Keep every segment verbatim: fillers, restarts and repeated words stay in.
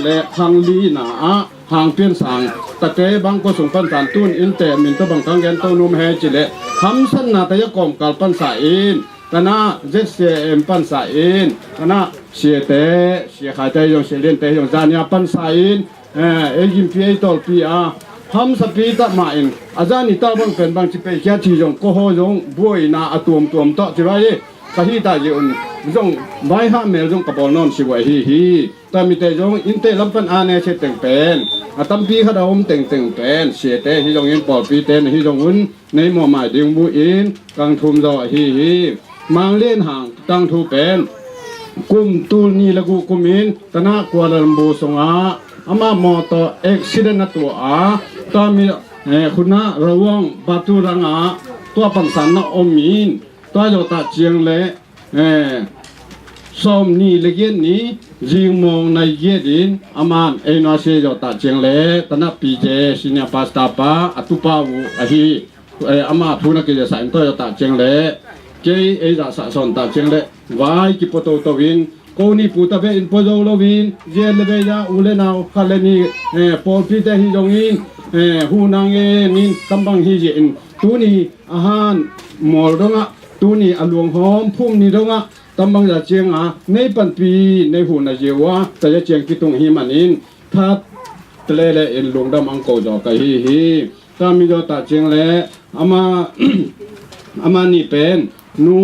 le khang lina ah hang piansang tate bang kua sung pansan tun innte min tawh bang kang gen to num he ci le hamsatna taya kawmkal pansa in tana Z C M pansa in tana siate siakhaite hi zong sialinte hi zong zania pansa in eh, ei gimpi ei tawlpi a hamsapi tak mah in a zani tak bang pen bang ci pei kia ci zong koho zong buaina a tuamtuam tawh ci vai ka hi ta zia un zong vai ha mel zong ka bawl nawn si vai hi hi. Tamite zong innte lam pan a ne se teng pen a tampi khat a om tengteng pen siate hi zong in pawlpite na hi zong un nei mawh mai ding bu in kang thum zaw ahi hi. Mang Lian Hang tang thu pen kum tul ni le guh kum in tana Kuala Lumpur sungah ama mawtaw accident a tuah a tami eh, khuna Rawang Batu rangah tua pansan na om in tua zawtah ciang le eh, sawm ni le giat ni zingmawng nai giat in aman ei nuasia zawtah ciang le tana P J senior pastor pa a tupa uh ahi. Eh, ama thu na kizia sa in toi a ta ciang le kei ei za sa son ta ciang le vai ki po to to in ko ni pu ta be in po zo lo in zia le be ya u le nau kha le ni eh, pawlpi te hi zong in eh, hu na nge nin kambang hi zia in tu ni a han mawl dong ah tu ni a luang hawm phum ni dong ah kambang za ciang a nei panpi nei hu na zia ua ta ya ciang kitung hi man in that tle le in lungdam ang ko zo ka hi hi. Tami zawtah ciang le ama ama ni pen nu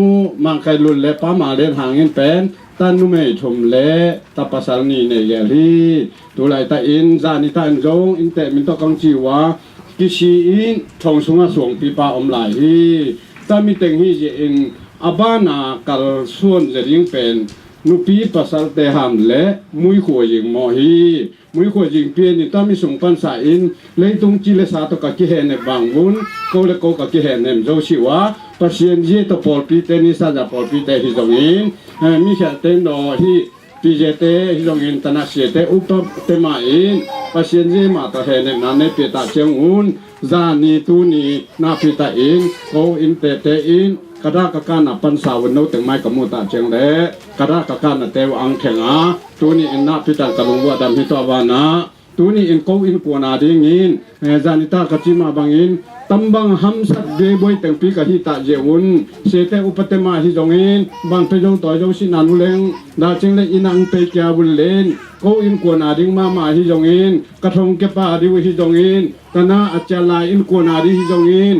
Mangkhailun le pa Manglen hangin pen ta numei thum le ta pasal ni nei gel hi. Tulai ta in zani ta in zong in te min tawh kang ci ua kisi in thong sunga suangpi pa om lai hi. Tami teng hi zia in a bana kalsuan zia ding pen nupi pasal te ham le muikhua zing maw hi. Muikhua zingpi a ni tami sung pansa in leitung ci le sa tawh ka kihenem bang un ko le ko ka kihenem zo si ua Pasian zia tawh pawlpi te ni sa za pawlpi te hi zong in eh, mi khia te naw hi pi zia te hi zong in tana sia te upa te ma in Pasian zia ma tawh henem na ne pia ta ciang un za ni tu ni na pi ta in ko in te te in ka da ka kan a pansa un no teng mai ka mu ta ciang le ka da ka kan a te ang kheng a tu ni in na pi ta ka lung ua dam hi to a va na Tuni in ko innkuan a dingin eh, zanita ka cima bangin tambang hamsat beboi tengpi ka hita zia un siate upate mah hi zongin bangpe zo tawi zo sihna nuleng dacing le ina ang pei kia vun len ko innkuan a ding mahmah hi zongin ka thongkepa a ding uh hi zongin kana a cialai innkuan a ding hi zongin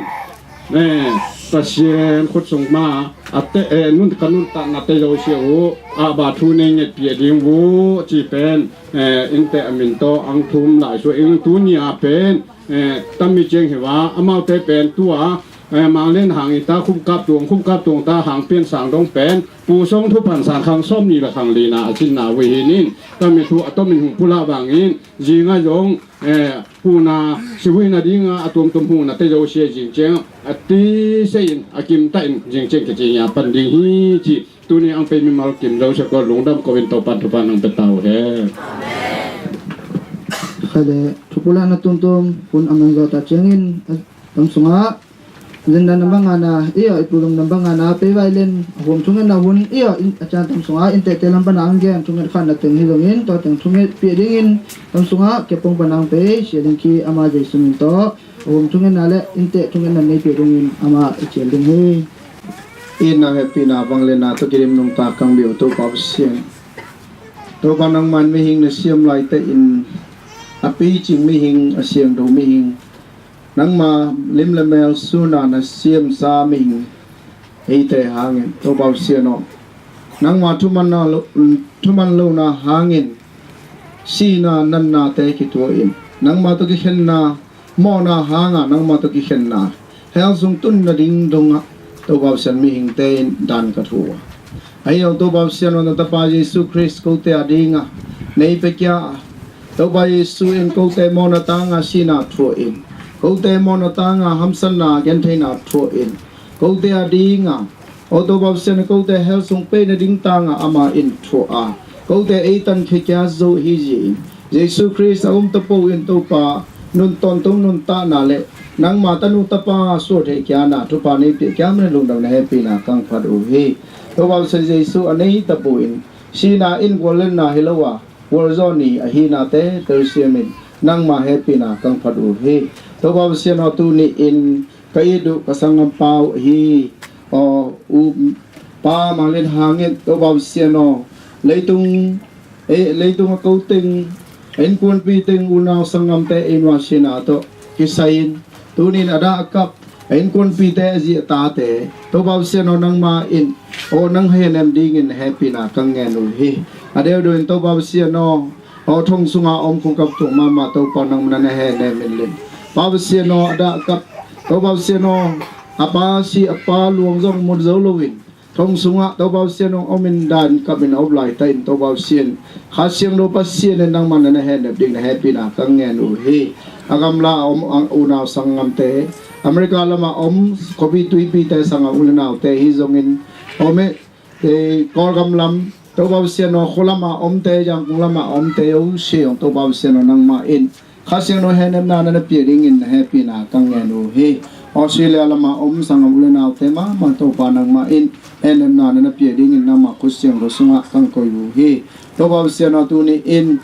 eh, Pasian khut sung ma a te eh, nun ka nun ta na te zo sia uh a ba thu nei nget pia ding uh ci pen eh, innte a min tawh ang thum lai sua ing tuni a pen eh, tammi ciang hi va amaute pen tua eh, manglen hang ita khumkap tuang khumkap tuang ta hang pian sang dong pen pu song thu pan sang khang som ni la khang lina a cin na vui hi nin tammi thu a tomin hung pula vangin zinga zong eh, huna sivuina dinga a tuamtuam huna te zo sia zing ciang a ti se in a kim ta in zing ciang kici ya pan ding hi ci Tuni ang pei mimal kim lo sia ko lungdam ko in Topan Topan ang pe tau he. Khale thupula na tumtum pun amang zo ta ciangin tam sunga len na nambang ana iyo ipulung nambang ana pei vai len hum thungen na hun iyo in a chan tam sunga in te te lam bana ang gen thungen khan na teng hi longin to teng thungen pi dingin tam sunga ke pong bana ang pei sia ling ki ama Jesu min to Hum thungetna le innte thungetna nei pia dingin amah i cial ding hi. Itna hehpihna vangliatna tawh kidim nungta kang biau Topa Pasian. Topa nangman mihing na siam laite in a picing mihing a siangtho mihing nangma lim le mel suna na siamsa mihing eite hangin Topa Pasian aw nangma thuman lohna hangin sihna natnate kituahin nangma tawh kikhenna mawhna hanga nangma tawh kikhenna hell sung tun nading dongah Topa Pasian mihingte in dan ka thu a ahi zong Topa Pasian aw na tapa Jesu Khrist kote a dinga nei pekia a Topa Jesu in kote mawhna tanga sihna thuahin kote mawhna tanga hamsanna gentheina thuahin kote a dinga aw Topa Pasian kote hell sung peina ding tanga ama in thuah a kote ei tankhia kia zo hi zia in Jesu Khrist a um tapo in Topa nun tawntung nun tahna le nangma tanu tapa suah thei kiana thupha nei pia kiam le lungdamna hehpihna kang phat uh hi. Topa Pasian Jesu a nei tapo in sihna in guallenna hi lo a Gualzawh ni ahi nate telsiamin nangmah hehpihna kang phat uh hi. Topa Pasian aw, tuni-in ka it uh ka sanggampa uh ahi aw u pa Mang Lian Hang in, Topa Pasian aw, leitung, eh, leitung a ko teng, a innkuanpi teng, unau sanggamte ei nuasina tawh kisai-in, tuni-in a dah a kap a innkuanpite, a zi a tate, Topa Pasian aw, nangmah in aw nang hehnem dingin na hehpihna kang ngen uh hi. A deuhdeuh in Topa Pasian aw, aw thong sunga om khukap thuak mahmah Topa nangmah na hehnem in lin. Pa Pasian aw, a dah a kap, Topa Pasian aw, a pa si a pa luang zong mu zo loin thong sungah Topa Pasian aw om in dan kap in a om laitakin Topa Pasian, Kha Siangtho Pasian in nangmah na na hehnep ding na hehpihna kang ngen uh hi. A gamla a om a unau sanggamte, America lama om khuapi tuipite sanggam u le naute hi zongin, om eh, eh, Kawlgam lam Topa Pasian aw, khua lama omte, Yangon lama omte, o siang Topa Pasian aw, nangmah in Kha Siangtho hehnepna na na pia dingin na hehpihna kang ngen uh hi. Australia lama om sanggam u le naute mahmah Topa nangmah in hehnepna na na pia dingin nangmah khut siangtho sungah kang koih uh hi. Topa Pasian aw, tuni-in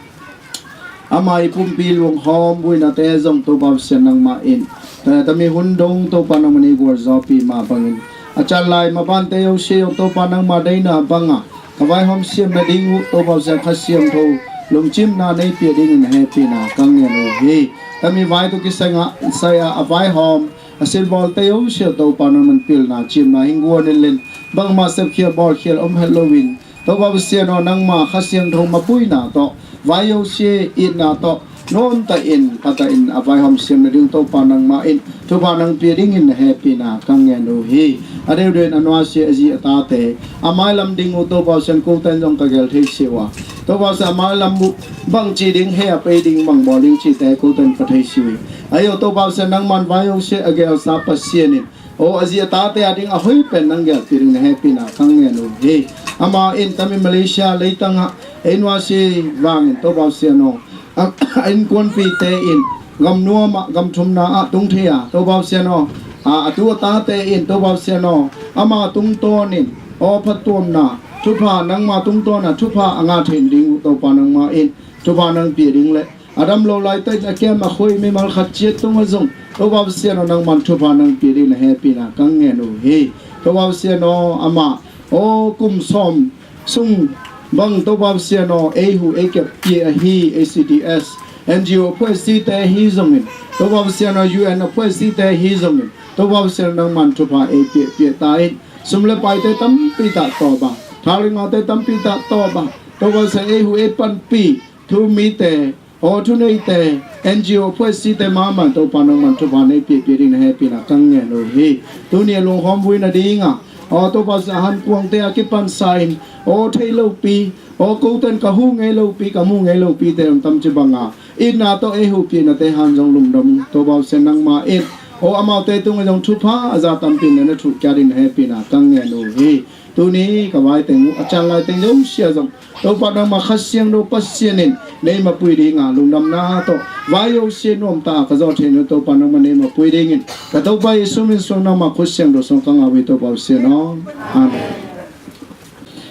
ama i pumpi lunghawm buainate zong Topa Pasian nangmah in, eh, tami hun dong Topa nangmah in i gualzawhpih mah bangin, a can lai mabante o siang Topa nangmah deihna banga ka vaihawm siam nading uh Topa Pasian Kha Siangtho lungcimna nei pia dingin na hehpihna kang ngen uh hi. Tami vai tawh kisai-a, sai-a a vaihawm a silbawlte o siang Topa nangmah in pilna cimna hing guan in lin, bangmah sepkhial bawlkhial om het loin, Topa Pasian aw, nangmah Kha Siangtho mapuina tawh, vai o sia itna tawh nuamtah in, phatah in a vaihawm siam nading Topa nangmah in thupha nang pia dingin na hehpihna kang ngen uh hi. A deuhdeuh in a nuasia a zi a tate a mailam ding uh Topa Pasian, kote in zong ka gel thei si uh a, Topa Pasian, a mailam uh bangci ding, heh a pei ding, bang bawl ding cihte kote in pha thei si uh hi. Ahi aw Topa Pasian, nangmah in vai o sia a gelsa Pasian in, aw a zi a tate a ding a hoih pen nang gelpih ding na hehpihna kang ngen uh hi. Ama in tami Malaysia leitangah ei nuasia vangin Topa Pasian aw, a innkuanpite in gam nuamah, gam thumna ah tung thei a, Topa Pasian aw, a, a tu a tate in Topa Pasian aw, ama tungtawnin aw phattuamna thupha, nangma tungtawna thupha a ngah thei nading uh Topa nangmah in thupha nang pia ding le a dam lo laitakin a kem a khoi mimal khat ciat tungah zong Topa Pasian aw, nangmah in thupha nang pia ding na hehpihna kang ngen uh hi. Topa Pasian aw, amah aw kum sawm sung bang Topa Pasian aw, ei hu ei kep pia ahi A C T S, N G O phuaisite ahi zongin, Topa Pasian aw, U N a phuaisite ahi zongin, Topa Pasian aw, nangmah in thupha ei piahpiah ta in, sum le paite tampi tah tawp a, thau le ngaute tampi tah tawp a, Topa Pasian ei hu ei panpih thu-um mite, aw thuneite, N G O phuaisite mahmah Topa nangmah in thupha nei piahpiah ding na hehpihna kang ngen uh hi. Tuni a lunghawm vui nadinga aw Topa Pasian, a hankuangte a kipansa in aw thei lopi, aw kote in ka hu ngei lopi, ka mu ngei lopite om tam ci banga itna tawh ei huhpihnate hang zong lungdam Topa Pasian, nangmah in aw amaute tungah zong thupha a za tampi na na thuhkia ding na hehpihna kang ngen uh hi. Tuni ka vai teng uh, a can lai teng zosia zong Topa nangmah Kha Siangtho Pasian in nei mapui dinga lungdamna tawh vai o sia nuamta a ka zawh theihna Topa nangmah nei mapui dingin ka Topa Jesu min suang nangmah khut siangtho suang ka ngah uh hi Topa Pasian aw. Amen.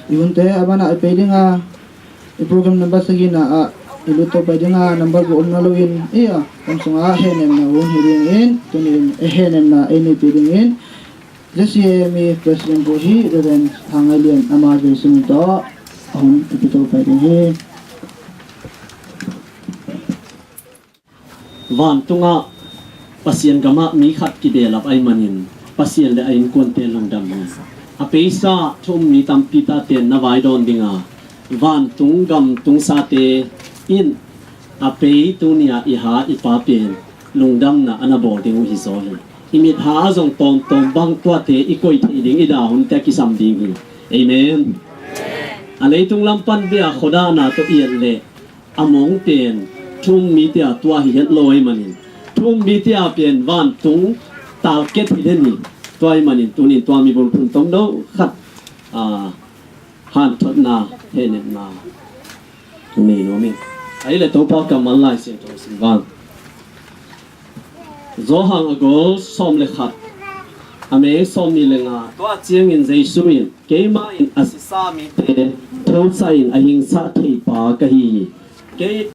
I hunte a banah i pei dinga i program number sagihna ah i lut to pai dinga number guk omna loin i a kam sunga hehnemna hun hi dingin tuni-in i hehnemna ei nei pi dingin Z C M E President pu hi Reverend Thang Ngai Lian ama Jesu min tawh a hun i pito pai ding hi. Vantungah Pasian gamah mi khat kibelap ahih manin Pasian le a innkuante lungdam hi. A peisa thu-um mi tampi tahte na vai dawn dinga vantung gam tungsate in a pei tuni-a i ha i pa pen lungdamna a na bawl ding uh hi zaw hi. I mitha ah zong tawmtawm bang tuate i koih theih ding i dah hunte a kisam ding hi. Amen. A leitung lam pan bia khuadahna tawh i et leh a mong pen thu-um mite a tua hi het lo ahih manin thu-um mite a pen vantung target hi den hi. Tua ahih manin tunin tua mi bulphuh tomno khat, ah, hanthotna, hehnepna nei nuam ing. Ahih leh Topa kammal Lai Siangtho sim vang. Johan a gol sawm le khat, a mei sawm nih le nga. Tua ciangin Jesu in, "Keimah in a sisa mite theusa in a hingsa theipa ka hi hi. Kei